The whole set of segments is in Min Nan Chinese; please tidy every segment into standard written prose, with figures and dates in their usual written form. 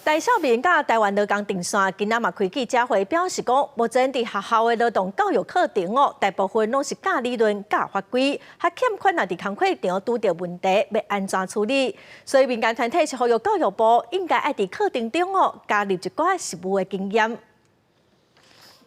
台少民佮台灣勞工陣線今仔嘛開記者會，表示講，目前佇學校的勞動教育課程哦，大部分攏是教理論、教法規，較欠缺若佇工課場拄著問題欲按怎處理。所以民間團體是呼籲教育部應該愛佇課程中哦加入一寡實務的經驗。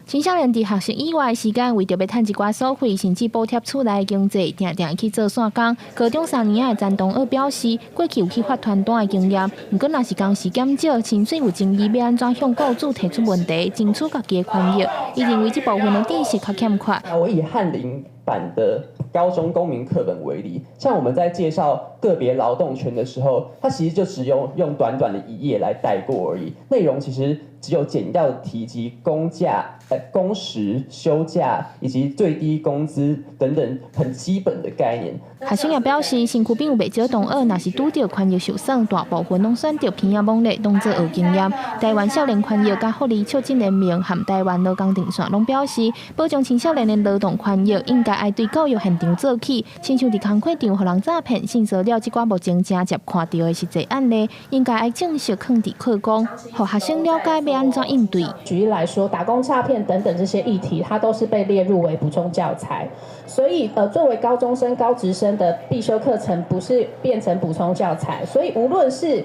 青少年佇學習以外的時間，為著欲趁一寡所費，甚至補貼厝內的經濟，定定去做散工。高中三年仔的詹東學表示，過去有去發傳單的經驗，毋過若是工時減少，薪水有爭議，欲按怎向雇主提出問題，爭取家己的權益？伊認為這部分的知識較欠缺。我以翰林版的高中公民課本為例，像我們在介紹個別勞動權的時候，它其實就只用短短的一頁來帶過而已，內容其實只有簡要的提及工價、工時、休假以及最低工資等等很基本的概念。學生也表示，身軀邊有袂少同學，若是拄著權益受損，大部分攏選擇鼻仔摸咧，當做學經驗。台灣少年權益佮福利促進聯盟和台灣勞工陣線攏表示，保障青少年的勞動權益，應該愛對教育現場做起。親像佇工課場予人詐騙、性騷擾這寡目前誠濟看著的實際案例，應該愛正式放佇課綱，予學生了解欲按怎應對。舉例來說，打工詐騙等等這些議題，它都是被列入為補充教材。所以，作為高中生、高職生的必修課程，不是變成補充教材。所以，無論是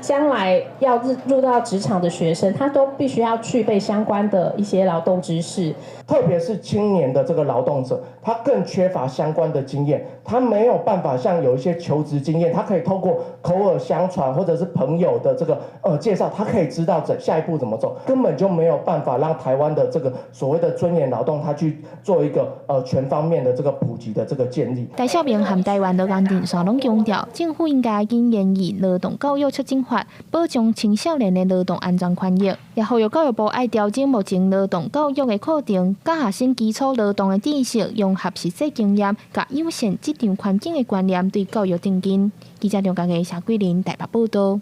將來要入到職場的學生，他都必須要具備相關的一些勞動知識。特別是青年的這個勞動者，他更缺乏相關的經驗，他沒有辦法像有一些求職經驗，他可以透過口耳相傳或者是朋友的這個介紹，他可以知道怎下一步怎麼走，根本就沒有辦法讓台灣的這個所謂的尊嚴勞動，他去做一個全方面的這個普及的這個建立。台少民和台灣勞工陣線攏強調，政府應該緊研議勞動教育促進法，保障青少年的勞動安全權益，也呼籲教育部愛調整目前勞動教育的課程，佮學生基礎勞動的知識融合實際經驗，佮友善職場環境的觀念對教育定根。記者梁家傑、謝桂林台北報道。